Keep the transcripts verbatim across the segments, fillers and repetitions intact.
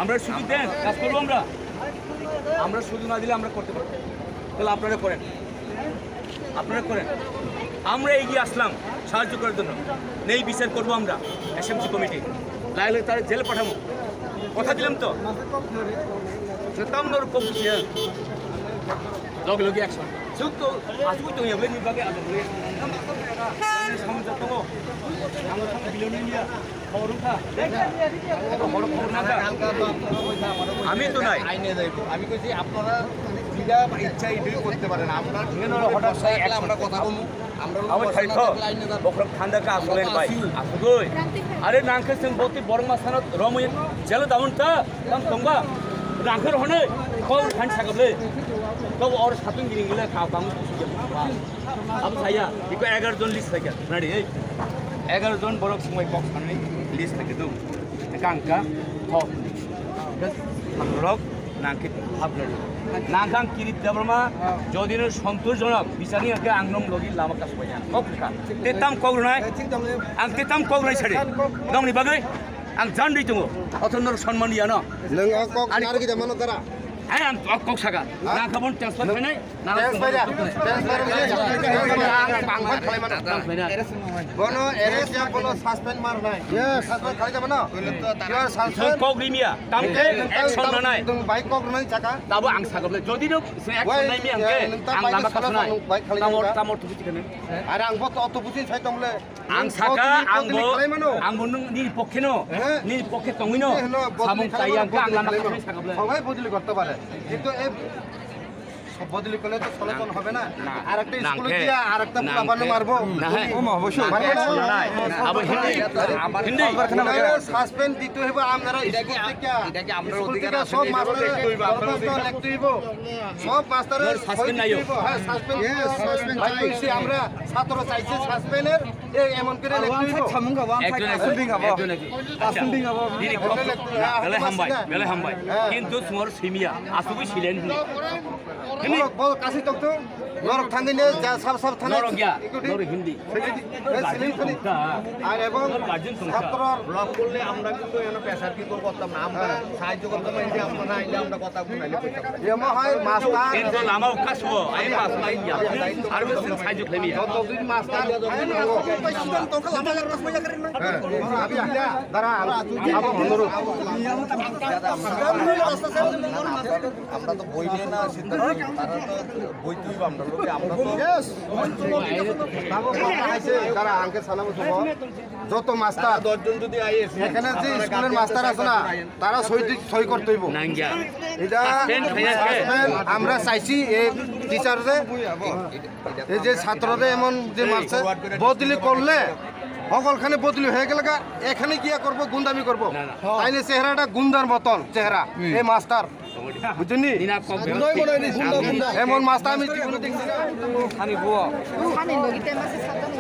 আমরা শুধু দেন, কাজ করবো আমরা। আমরা শুধু না দিলে আমরা করতে পারবো না। তাহলে আপনারা করেন, আপনারা করেন। আমরা এগিয়ে আসলাম সাহায্য করার জন্য। ন্যায় বিচার করবো আমরা, এসএমসি কমিটি। লাইলে তারা জেলে পাঠাবো, কথা দিলাম তো। Tetap norok kok bisi ya. Logi logi action. Suk to, asuk to ya bini bagi ada beri. Samjak to. Ang samjak bilon ni ya. Khorok kha. Khorok khorok na kha. Ami to nai. Aine jaibo. Ami koichi apnara jida ichha idui korte paren. Apnar hothat sai action. Amra kotha bomu. Abo thai tho, bokhorok thanda kha aswk bai, aswk oi. Are nang khe chwng boti borok ma sanat romwi jelo daun ta, tam tongba. Nang khe rohonoi, kok than sakable. Kok or satung giring gila kha bang. Abo saya, iko egar jon list thakya, nadi ei. Egar jon borok sungbai kok sanai list thakya tu. Kangka, ho. Borok Nangkhe habnani. Nangkhe ang Kirit Debbarma, jodi no santoshjonok, bisani hwnkhe ang nong logi lama kasubaya. Kok kha. Te tam kok rwnai. Ang te tam kok rwnai sari. Nongni bagwi ang jan dui tongo. Otho nor sanman ya no. Nwng o kok ani narwgwi da mano dara. Ai ang o kok saka. Nangkhe bon transfer khainai. Thanks, bhaiya. Thanks, bhaiya. Thanks, bhaiya. Ang bangkhan khalai mano. Bono arrest ya, bono suspend mar nai. Yes. Suspend khalai jabo no? You are suspend. Kok rimia. Tamkhe action nanai. Nwng bai kok rwnai chaka. Tabo ang sagable. Jodi no action nai mi angkhe ang lama kasanai. Tamo, tamo tubuchi kene. Are ang bo to tubuchi sai tongle. Ang saka, ang bo, ang bo nung nini pokhe no. Nini pokhe tongwi no. Samung tai angkhe ang lama kasanai sagable. Sabai bodoli korte pare. Kintu ei সব বদলি করলে তো সচল হবে না। না। আর একটা স্কুলে গিয়া আর একটা পোলাপান মারবো। না, হ্যাঁ। ও মা, অবশ্যই। মারবো না। আবার হিন্দি, হিন্দি। আপনারা সাসপেন্ড দিতে হইব, আপনারা স্কুল থেকে, এটা কি আপনার অধিকার আছে? সব মাস্টার দরখাস্ত লিখতে হইব। সব মাস্টারের সাসপেন্ড নাই। হ্যাঁ, সাসপেন্ড। ইয়েস, সাসপেন্ড চাই। আমরা ছাত্র চাইছি সাসপেন্ডের, এই এমন করে লিখতে হইব। একজন, একজন, একজন, একজন। Belai hambai, belai hambai. Kintu sumor simia, asugwi silen hini. Hini. Bol, bol, kasi tok tu. Norok thangwi ne, ja, sab, sab thangwi. Norok ya, norok hindi. Silen hini. Ar ebong ছাত্রর ব্লক করলে আমরা কিন্তু এখানে প্রেশার কি করতাম না, আমরা সাহায্য করতাম না, এই যে আমরা না আইলে আমরা কথা বলে নাইলে করতাম না। Emo hai master. Kintu lama ukha subo, ai master ya. Ar besi sahajo khlaiya. Jotodin master thango. Dara, abo honoru. আমরা তো বই নিয়ে না সিদ্ধান্ত নিই, তারা তো বই তুলবো আমরা লোকে, আমরা তো Yes. Dara, angke sana mo subo. যত মাস্টার, দশ জন যদি আইএস এখানে যে স্কুলের মাস্টার আছে না, তারা সই দি-, সই করতে হইব। Nangya. এটা সাসপেন্ড হয়ে আছে। সাসপেন্ড আমরা চাইছি এই টিচাররে, এই যে ছাত্ররে এমন যে মারছে, বদলি করলে হকলখানে বদলি হয়ে গেলে গা, এখানে গিয়া করবো, গুন্ডামি করবো। না, না। তাইলে চেহারাটা গুন্ডার মতন চেহারা, এই master. Bujuni? Nina kok. Gundai mana ini gunda gunda. Emon master ami jibon dekhchi na. Ani buo. Ani logi te masa satani.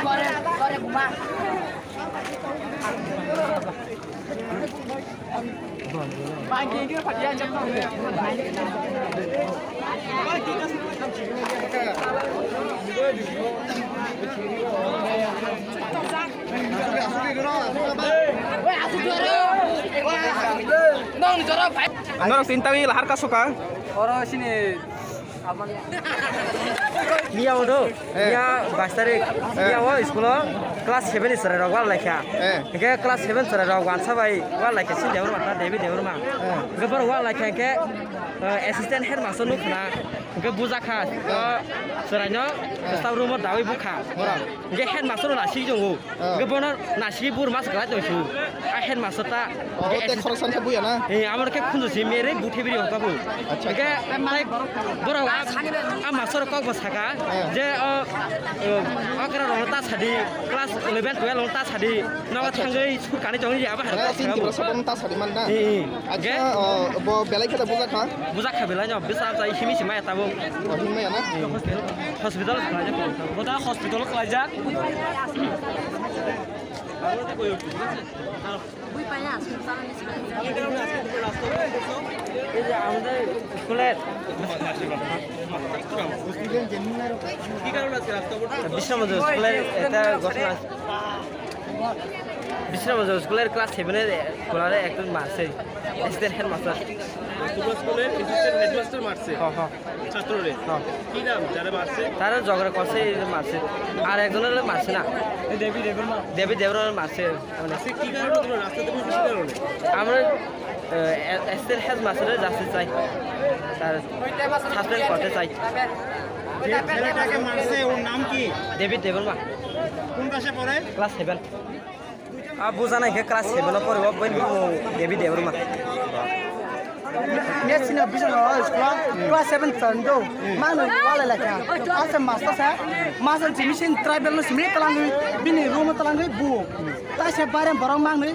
Gore, gore guma. Norok tinta wi lahar ka suka. Oro sini. Miya odo, miya bais tarik, miya o school o class seven ni chwrai rok wal laikha. Hingke class seven chwrai rok wansa bai wal laikha si Debbarma ta David Debbarma. Hingke boro wal laikha hingke assistant headmaster nukha na hingke bujakha chwrai no staff room o dawi bukha borok. Hingke headmaster no nasik tongo. Hingke bono nasik bur mas kwlai tong su. A headmaster ta. Obo te khoroksa khe buya na? Eh, amo khe khunju si mere buthe biri hokha bu. Acha. Hingke tai borok a, a master kok bo saka je o, o, okra rok ta sadi class eleven twelve rok ta sadi nogo thangwi school kani tongwi aba har. Eh, tin tibra sabon ta sadi man na? Eh, eh. Acha, o, bo belai khe ta bujakha? Bujakha belai no, bisa sa himi si maya ta. Hospital khlaijak. Bo da hospital khlaijak. এই যে আমাদের স্কুলের বিশ্রাম স্কুলের একটা ঘটনা আছে। বিশ্রামগঞ্জ স্কুলের ক্লাস সেভেনের পোলারে একজন মারছে, অ্যাসিস্ট্যান্ট হেডমাস্টার। তোমার স্কুলের অ্যাসিস্ট্যান্ট হেডমাস্টার মারছে? হ, হ। ছাত্ররে? হ। কি নাম যারা মারছে? তারা ঝগড়া করছে, এই যে মারছে। আর একজনের মারছে না। এই দেবী দেবর মা। দেবী দেবর মারছে। মানে আজকে কি কারণে তোমরা রাস্তাতে বসে কি কারণে? আমরা, আহ, অ্যা-, অ্যাসিস্ট্যান্ট হেডমাস্টারের জাস্টিস চাই। তার সাসপেন্ড করতে চাই। যে ছেলেটাকে মারছে, ওর নাম কি? ডেভিড দেবর মা। কোন ক্লাসে পড়ে? Class seven. Ah, bujana ke class seven o poribo, bini bumo David Debbarma. Yes, sina bisa no, school class seven chando. Mano wala lekha. Asa master sa, master jimi sin tribal no simi talangwi, bini room talangwi bu. Ta se bare borok mangni,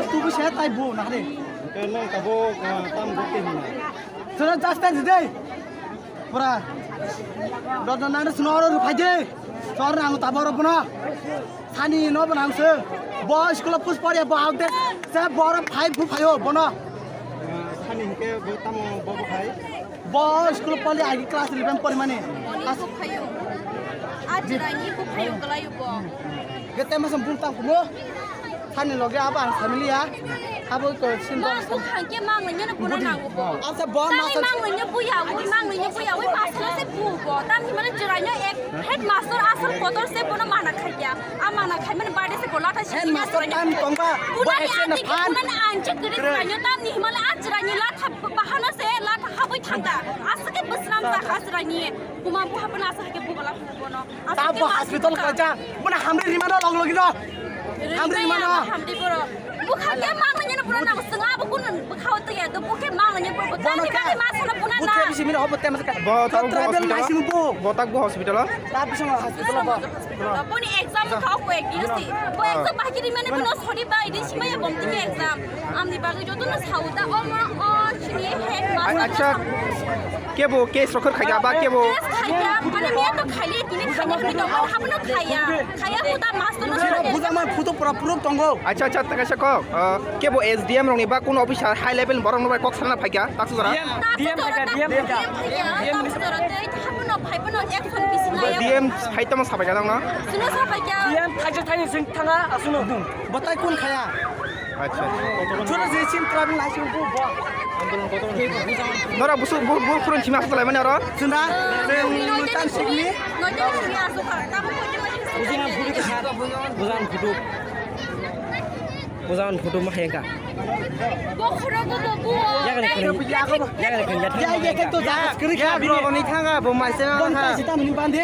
tu bu se tai bu na de. Ke nang tabo, ah, tam gote hina. Sura jasta jide. Pura. Dodon nang sino oro rupai de. Sor nang tabo oro bono. Sani no bo nang se. Bo school o push poriya bo out de. Se boro phai bu phayo bono. Sani hingke bo tamo bo bo khai? Bo school poli agi class eleven pori mani. Boni bu phayo. Ajirani bu phayo kalayo bo. Gete masam bung tang kumo. Sani loge abo ang familia. Abo ko sin. Ma bu khangke mang nyo no bono nango bo. Asa bo ma sa mang nyo buya, wi mang nyo buya, wi ma sa se bu bo. Tam ni mane jirai nyo ek headmaster asal kotor se bono mana khaiya. A mana khai mane bade se bola ta si. Headmaster tam tongba. Bo action na phan. Bono na anche kiri jirai nyo tam ni mane a jirai nyo la tha bahana se la tha haboi thangda. Asa ke basram ta khas jirai ni. Kuma bu hapana asa ke bu bola bono. Tabo hospital kaja, mane hamri rimano log logi no. Hamri rimano. Hamri boro. Bukha ke mang nanya pura na senga bu kun bukha to ya to buke mang nanya pura. Bono ka. Tani ma sana pura na. Buke bisi mino hobo tem ka. Bo to tribal hospital. Nai sing bu. Bo tak bo hospital. Ta bising hospital bo. Boni exam kha ko ek din si. Bo exam bahagi rimane bono sori ba idin simaya bom tike exam. Amni bagwi jotono sauda, o ma, o chini headmaster. Acha, kebo case rok khaikha ba kebo? Case khaikha, mane miya to khaiya, tini khaiya, tini to hapno khaiya. Khaiya huda master no khaiya. Bujaman photo pura pura tongo. Acha, acha, ta kaisa kok. Ah, kebo S D M rokni ba kuno officer high level borok no bai kok sana phaikha, taksu jora? D M phaikha, D M phaikha. D M phaikha. Taksu jora tei hapno phai bono action bisi nai. D M phai tamo sabai ka dong no? Suno sabai ka. D M phaikha thani sing thanga asuno. Batai kun khaya? Acha, acha. Chura je chin travel lai sing bu ba. Nora busu bu bu khurun chima sa lai mani oro. Chunda. Tan sikni. Bujan photo. Bujan photo. Bujan photo ma hayangka. Bokhoro go bo bu. Yaga ni khani. Yaga ni khani. Ya ya ke to ja skri ya bro ni thanga bo mai se na. Bon ta sitam ni bande.